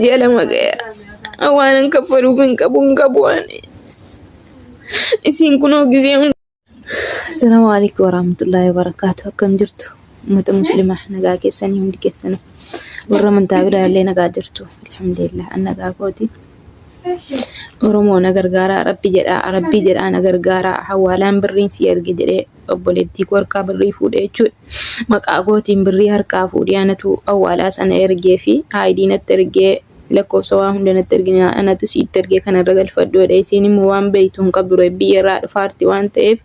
Ji'a 2 ga'eera. Waanan kaffaluuf hin qabu hin qabu ani. Isiin kunoo gizee hunda. Assalaamu alaikum warahmatullahi wabarakatuh. Akkam jirtu? Uummata muslimaa nagaa keessanii hundi keessanuu. Warra amantaa biraa illee nagaa jirtu. Alhamdulillah an nagaa kooti. Oromoo na gargaaraa rabbi jedhaa rabbi jedhaa na gargaaraa hawaalaan birriin si erge jedhee obboleettii koo harkaa birrii fuudhe jechuudha. Maqaa kootiin birrii harkaa fuudhee anatu awwaalaa sana ergee fi ID natti ergee lakkoofsa waa hunda natti ergine anatu siitti ergee kanarra galfadhu jedhe. Isiin immoo waan beektu hin qabdu ture biyya irraa dhufaarti waan ta'eef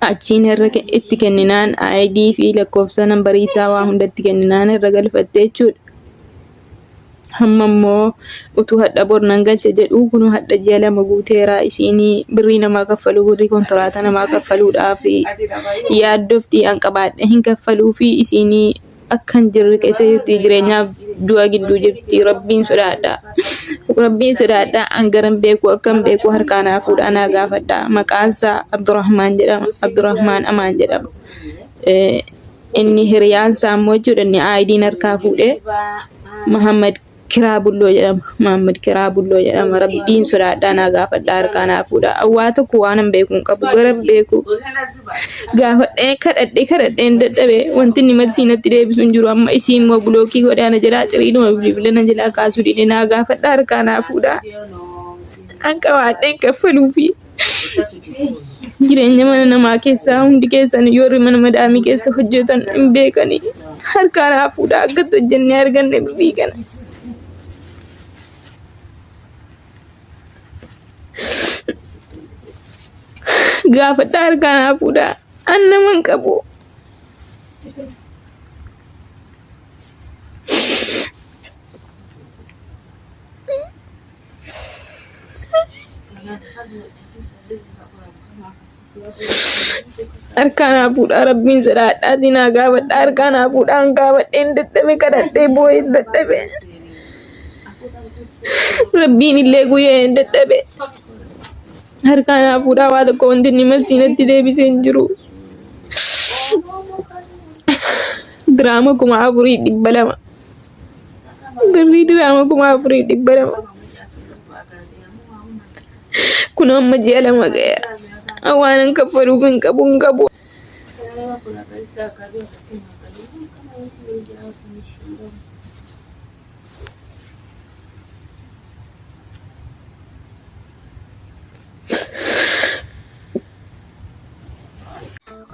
achiin irra itti kenninaan ID fi lakkoofsa nambarii isaa waa hunda itti kenninaan irra galfatte jechuudha. Hamma immoo utuu hadha bor nan galcha jedhuu kunoo hadha ji'a 2 guuteera isiin birrii namaa kaffaluu birrii kontiraata namaa kaffaluudhaaf yaaddofti an qabaadhe hin kaffaluu fi isiin akka hin jirre keessa jirti jireenyaaf du'a gidduu jirti rabbiin sodaadha rabbiin sodaadha an garan beeku akkan beeku harkaa naa fuudhaa naa gaafadha maqaansaa Abdurrahmaan jedhama Abdurrahmaan Amaan jedhama. Inni hiriyaan isaa immoo jechuudha inni aayidiin harkaa fuudhee Mahammad Kiraa Bulloo jedhama. Mahammad Kiraa Bulloo jedhama. Rabbiin sodaadhaa naa gaafadhaa harkaa naa fuudhaa. Waa tokko waan hin beeku hin qabu. Gara hin beeku. Gaafadhee kadhadhee kadhadhee hin dadhabe. Wanti inni malsii natti deebisu hin jiru. Amma isii immoo bulookii godhee ana jalaa ciriidhuma bilbila na jalaa kaasuu dide naa gaafadhaa harkaa naa fuudhaa. An qabaadhee hin kaffaluufi. Jireenya mana namaa keessaa hundi keessan warri mana madaamii keessa hojjetan hin beekanii harkaan haa fuudhaa akkatti hojjennee arganne birrii kana. Gaafadhaa harkaan haa fuudhaa an nama hin qabu. Harkaa naa fuudhaa rabbiin sodaadhaatii naa gaafadhaa harkaa naa fuudhaan gaafadheen dadhabe kadhadhee boo'een dadhabe rabbiin illee guyyeen dadhabe harkaa naa fuudhaa waa tokko wanti inni malsii natti deebisee hin jiru. Diraama 4200. Birrii diraama 4200. Kun amma ji'a 2 ga'eera. Waanan kaffaluuf hin qabu hin qabu.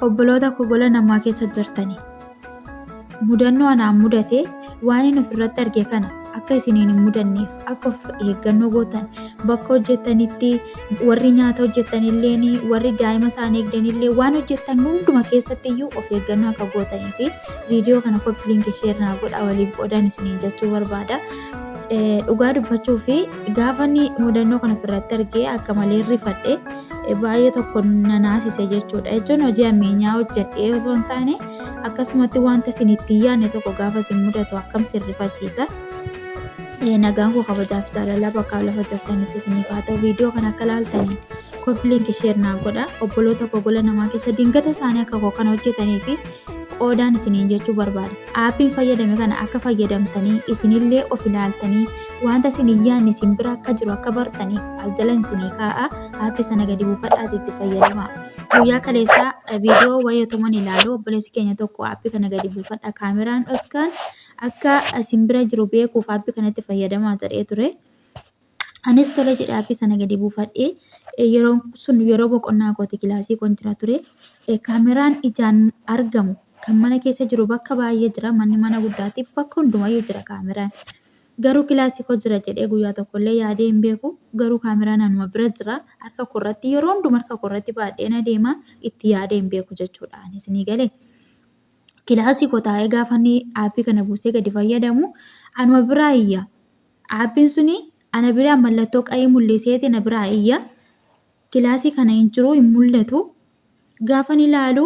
Obboloota koo gola namaa keessa jirtanii. Mudannoo anaan mudate waan inni ofirratti arge kana akka isiniin hin mudanneef akka of eeggannoo gootan bakka hojjettanitti warri nyaata hojjettanilleen warri daa'ima isaanii eegdanillee waan hojjettan hunduma keessatti iyyuu of eeggannoo akka gootanii fi viidiyoo kana koppi liinki sheer naa godhaa waliif qoodaan isiniin jechuu barbaada. Dhugaa dubbachuu fi gaafa inni mudannoo kana ofirratti argee akka malee rifadhe baay'ee tokko na naasise jechuudha. Jechuun hojii ammeenyaa hojjedhee osoo hin taane akkasumatti wanta isin itti hin yaadne tokko gaafa isin mudatu akkam isin rifachiisa. Nagaan koo kabajaaf jaalalaa bakka lafa jirtanitti isiniif haa ta'u. Viidiyoo kana akka ilaaltaniin kopi link share naaf godha. Obboloota koo gola namaa keessa dingata isaanii akka koo kana hojjetanii fi qoodaan isiniin jechuu barbaada. Aappiin fayyadame kana akka fayyadamtanii isinillee of ilaaltanii wanta isin hin yaadne isin bira akka jiru akka bartaniif as jalan isinii kaa'a. Aappii sana gadi buufadhaati itti fayyadamaa. Guyyaa kaleessaa viidiyoo wayii otuman ilaalu obboleessi keenya tokko aappii kana gadi buufadha kaameraan dhoskaan akka isin bira jiru beekuuf aappii kanatti fayyadamaa jedhee ture. Anis tole jedhee aappii sana gadi buufadhee yeroon sun yeroo boqonnaa kooti kilaasii koon jira ture. Kaameraan ijaan argamu kan mana keessa jiru bakka baay'ee jira manni mana guddaati bakka hundumayyuu jira kaameraan. Garuu kilaasii koo jira jedhee guyyaa tokkollee yaadee hin beeku. Garuu kaameraan anuma bira jira. Harka koo irratti yeroo hunduma harka koo irratti baadheen adeema. Itti yaadee hin beeku jechuudha. Anis ni galee. Kilaasii koo taa'ee gaafa inni aappii kana buusee gadi fayyadamu anuma biraa iyya. Aappiin suni ana biraa mallattoo qayii mul'iseeti na biraa iyya. Kilaasii kana hin jiru hin mul'atu. Gaafan ilaalu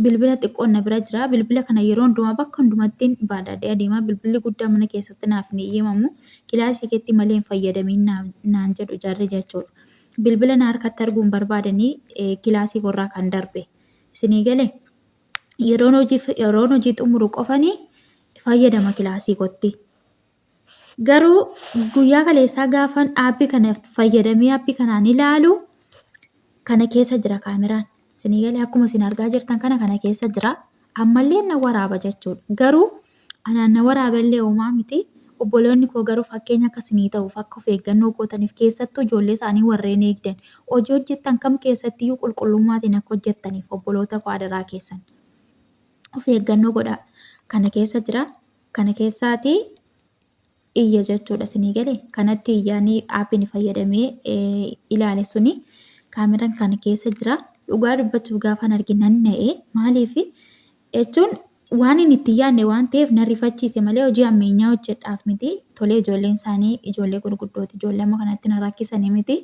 bilbila xiqqoon na bira jira. Bilbila kana yeroo hundumaa bakka hundumattiin baadhadhee adeema. Bilbilli guddaa mana keessatti naaf hin eeyyamamu. Kilaasii keetti malee hin fayyadamiin naan jedhu jarri jechuudha. Bilbila na harkatti arguu hin barbaadanii kilaasii koorraa kan darbe. Isinii galee? Yeroon hojii yeroon hojii xumuru qofanii fayyadama kilaasii kootti. Garuu guyyaa kaleessaa gaafan aappii kana fayyadamee aappii kanaan ilaalu kana keessa jira kaameraan. Isinii galee akkuma isin argaa jirtan kana kana keessa jira. Ammallee na waraaba jechuudha. Garuu anaan na waraaballee homaa miti. Obboloonni koo garuu fakkeenya akka isinii ta'uuf akka of eeggannoo gootaniif keessattuu ijoollee isaanii warreen eegdan hojii hojjettan kam keessattiyyuu qulqullummaatiin akka hojjettaniif obboloota koo adaraa keessan of eeggannoo godhaa. Kana keessa jira. Kana keessaati iyya jechuudha isinii gale kanatti iyyaanii aappiin fayyadamee ilaale suni kaameraan kana keessa jira. Dhugaa dubbachuuf gaafan arge nan na'e maaliif jechuun waan inni itti yaadne waan ta'eef na rifachiise malee hojii ammeenyaa hojjedhaaf miti. Tolee ijoolleen isaanii ijoollee gurguddooti ijoollee amma kanatti na rakkisanii miti.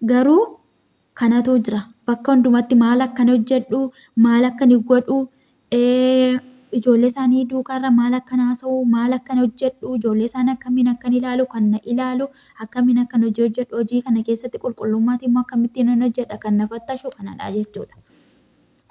Garuu kanatu jira. Bakka hundumatti maal akkan hojjedhu, maal akkan godhu, ijoollee isaanii duukaarra maal akkan haasa'u, maal akkan hojjedhu, ijoollee isaanii akkamiin akkan ilaalu, kan na ilaalu, akkamiin akkan hojii hojjedhu, hojii kana keessatti qulqullummaatiin immoo akkamittiin nan hojjedha kan na fattashu kanadha jechuudha.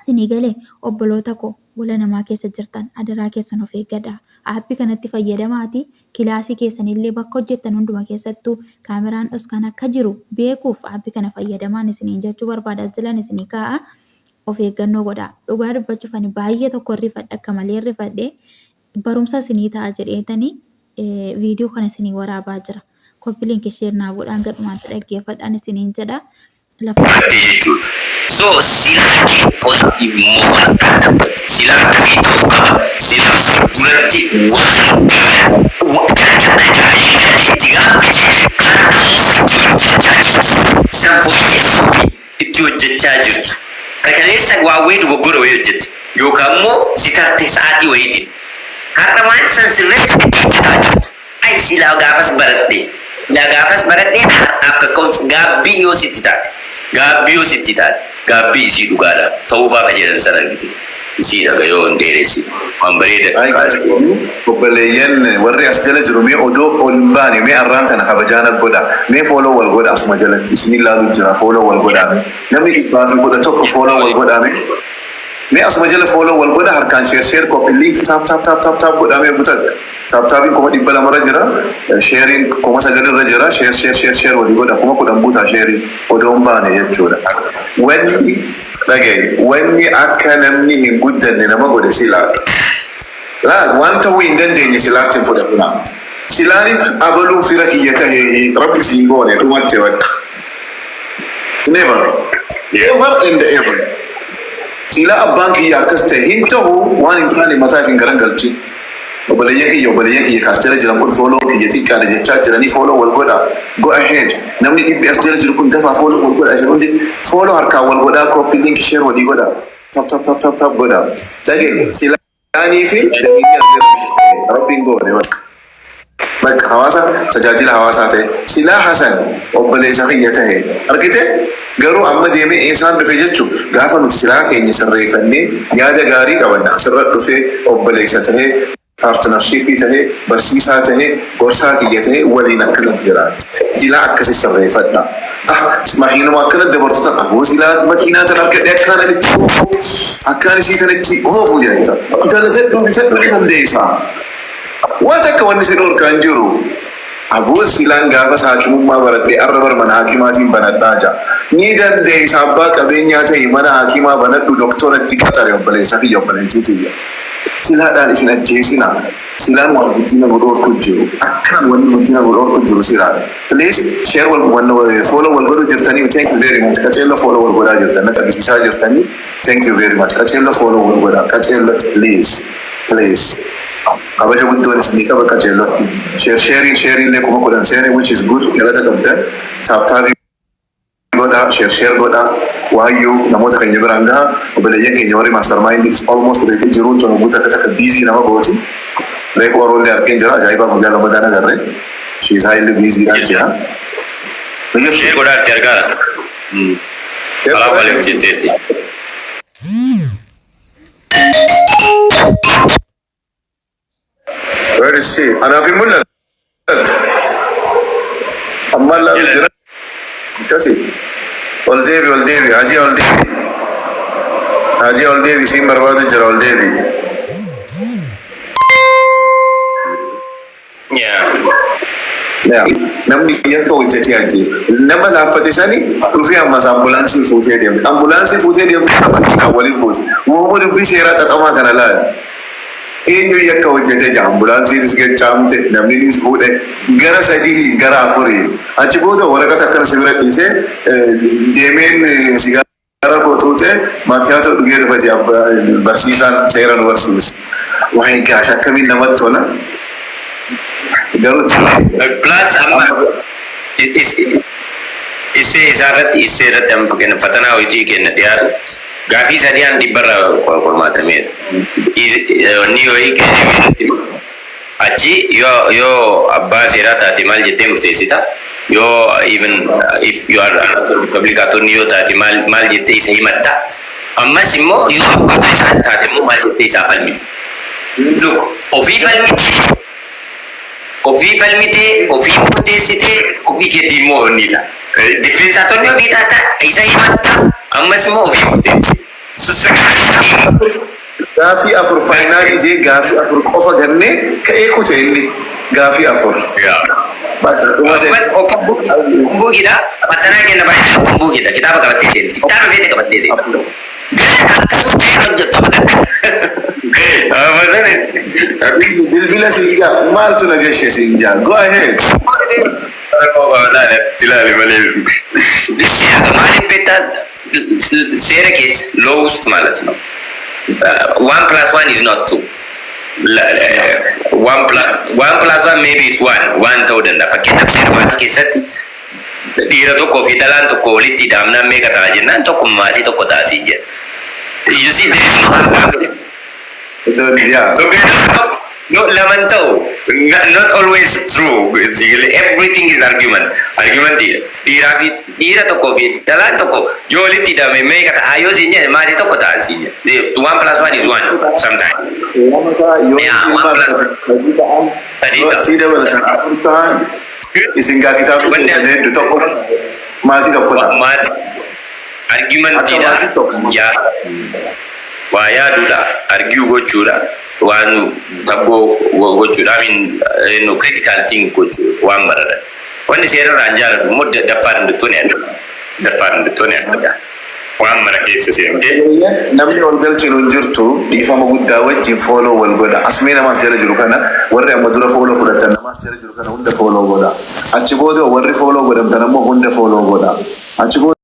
Isinii galee obboloota koo gola namaa keessa jirtan adaraa keessan of eeggadhaa. Aappii kanatti fayyadamaati kilaasii keessanillee bakka hojjettan hunduma keessattuu kaameraan dhoskaan akka jiru beekuuf aappii kana fayyadamaan isiniin jechuu barbaada. As jalan isinii kaa'a. Of eeggannoo godhaa. Dhugaa dubbachuuf ani baay'ee tokko rifadhe akka malee rifadhe barumsa isinii ta'a jedheetanii viidiyoo kana isinii waraabaa jira. Copy link share naa godhaan gadhumaatti dhaggeeffadhaan isiniin jedha. Lafa fudhatte jechuudha. So silaa kee positive moona dhaabbattu. Silaa akkamii ta'uu qaba? Silaa fuulduratti waan gaarii itti gaabbite kan ammoo itti hojjechaa jirtu. San fooyyessuuf itti hojjechaa jirtu. Ka kaleessa waa wayii dogoggora wayii hojjette yookaan immoo si tarte sa'aatii wayiitiin. Har'a waan san sirreessuuf itti hojjetaa jirtu. Ay silaa gaafas baradhe, silaa gaafas baradhee har'aaf kakka'umsa gaabbii yoo sitti taate, gaabbii yoo sitti taate, gaabbii isii dhugaadha. Tawbaa ka jedhan san argite. Isii dhaga yoo hin dheeressine. Waan bareeda Ay kaaste. galatoomi obboleeyyan warri as jala jiru mee odoo ol hin baane mee arraan tana kabajaa na godha mee follow wal godha asuma jalatti isinin laalu jira follow wal godhaa mee namni 111 follow wal godhaa mee mee asuma jala follow wal godha harkaan share share copy link tap tap tap tap tap godhaa mee gutak tap tapiin 200,000 irra jira sharein 9,000 irra jira share share share share walii godha 10,000 guutaa share odoo hin baane jechuudha. Wanni dhaga'i wanni akka namni hin guddanne nama godhe silaadha. Laal waan ta'uu hin dandeenye silaatti hin fudhatinaa. Silaani abaluun fira kiyya taheehi rabbi siin goone dhumatte bakka. Never. Ever and ever. Silaa abbaan kiyya akkas ta'e hin tahu waan hin taane mataa hin garagalchin. Obboleeyyan kiyya obboleeyyan kiyya ka as jala jiran kun follow kiyya xiqqaadha jechaa jiranii follow wal godhaa. Go ahead. Namni dhibbi as jala jiru kun dafaa follow wal godhaa isin hundi follow harkaan wal godhaa copy link share walii godhaa. Tap tap tap tap tap godhaa. Dhaga'i silaanii fi damiinni as jala ta'e rabbiin goone bakka. Bakka hawaasa tajaajila hawaasaa ta'e silaa Hasan obboleessa kiyya ta'e argite garuu amma deemee eessaan dhufe jechu gaafa nuti silaa keenya sirreeffannee yaada gaarii qabanna asirra dhufee obboleessa ta'e partnership ta'e barsiisaa ta'e gorsaa kiyya ta'e waliin akkana jiraatti silaa akkasi sirreeffadha. Ah makiinuma akkana dabartu tan aboo silaa makiinaa tan argadhe akkaan itti oofu akkaan isii tan itti oofu jetta dalagadhu bitadhu ni dandeessa. Waa takka wanni si dhorkaa hin jiru. Aboo silaan gaafas haakimummaa baradhee arra bar mana haakimaatiin banadhaa ja. Ni dandeeysa abbaa qabeenyaa tahi mana haakimaa banadhu doktora itti qaxari obboleessa kiyya obboleettii tiyya. Silaadhaan isin ajjeesinaa. Silaan waan guddina nu dhorku jiru. Akkaan wanni guddina nu dhorku jiru silaadha. Please share wal follow wal godhu jirtanii thank you very much. Qaceello follow wal godhaa jirtan na xabbisiisaa jirtanii thank you very much. Qaceello follow wal godhaa qaceellotti please please. Kabaja guddoon isinii qaba qaceellotti. Share sharing sharing illee 10,000 seene which is good galata qabdan. Tap tapii godhaa share share godhaa waayyuu namoota keenya biraan gahaa obboleeyyan keenya warri mastermind is almost ready jiruun tun hogguu takka takka busy nama gooti. Reefu oroollee arkeen jira ajaa'ibaa guyyaa lammadaan agarre. She is highly busy dhaan jira. Share godhaa itti argaa. Salaamu alaikum jetteetti. Where is she? Anaaf hin mul'attu. Ammaan laalu jira. Akkasi. Ol deebi ol deebi hajii ol deebi. Hajii ol deebi siin barbaadu jira ol deebi. Namni yakka hojjetee ajjeesa. Nama laaffate sani dhufee ammas ambulaansii fuutee deemte. Ambulaansii fuutee deemte, makiinaa waliin buute. Uumama dubbii seeraa xaxamaa kana laali. Eenyu yakka hojjetee jira? Ambulaansiinis gachaamte, namninis fuudhe gara sadii, gara afurii. Achi booda waraqata akkana si bira dhiisee deemeen sigaaraa koo tuute, maakiyaatoo dhugee dhufa jee barsiisaan seera nu barsiisa. Waa'ee gaash akkamiin namatti tola. Garuu Plus amma essay isaarratti, essay irratti amma fakkeenya fatanaa hojii kenna dhiyaatu gaafii sadii an dhibbarra qormaatameera. Inni wayii kenname achi yoo abbaa seeraa taate maal jettee murteessita? Yoo even if you are public attorney yoo taate maal maal jettee isa himatta? Ammas immoo yoo abbaa isaa taate immoo maal jettee isaa falmiti? Look, ofii falmiti, ofii falmitee, ofii murteessitee, ofii keetii immoo inni ta'a. Defense attorney ofii taata, isa himatta, ammas immoo ofii murteessita. Gaafii afur final jee, gaafii afur qofa gannee ka'ee kute inni gaafii afur. Ammas bookidha. Fatanaa kenna baay'ee open bookidha. Kitaaba qabattee seenti. Kitaaba feete qabattee seenti. Gara akkasuma ta'e hojjettu abadan. Abadan. Bilbila siin jaa, maaltu na gashe siin jaa, go ahead. Ilaali malee. Maaliif beektaa, seera keessa law ውስጥ ማለት ነው one plus one is not two. One plus one maybe is one, one ta'uu danda'a. Fakkeenyaaf, seera maatii keessatti dhiira tokkoo fi dhalaan tokko walitti hidhamnaan meeqa ta'a jennaan, tokko maatii tokko ta'a siin jedha. You see, there is no argument. No, laman ta'u. Not always true. Everything is argument. Argument dhiiraa fi dhiira tokkoo fi dhalaan tokko yoo walitti hidhame meeqa ta'a yoo siin jedhe, maatii tokko ta'a siin jedhe. One plus one is one sometimes. Lama ta'a yoo Yeah, one ilmaan plus sadii ta'an, sadii yoo ta'a. achii dabalatan afur ta'an, isin gaa kitaaba Wanni keessan hedduu, tokko maatii tokko ta'a. Maatii argumentiidha. Akka maatii tokko. Yaa waa yaaduudha, argue gochuudha, waan tabboo gochuudha, I mean, no, critical think gochuu waan bararan. Wanni seerarraan jaalladhu immoo daffaar hinduttoonni adda. Daffaar hinduttoonni adda. Waan mana keessa seentee. Namni ol galchinu hin jirtu, dhiifama guddaa wajjin follow wal godha. Asmee namaas jala jiru kana, warri amma dura follow fudhatan namaas jala jiru kana hunda follow godha. Achi booda warri follow godhamtan ammoo hunda follow godha. Achi booda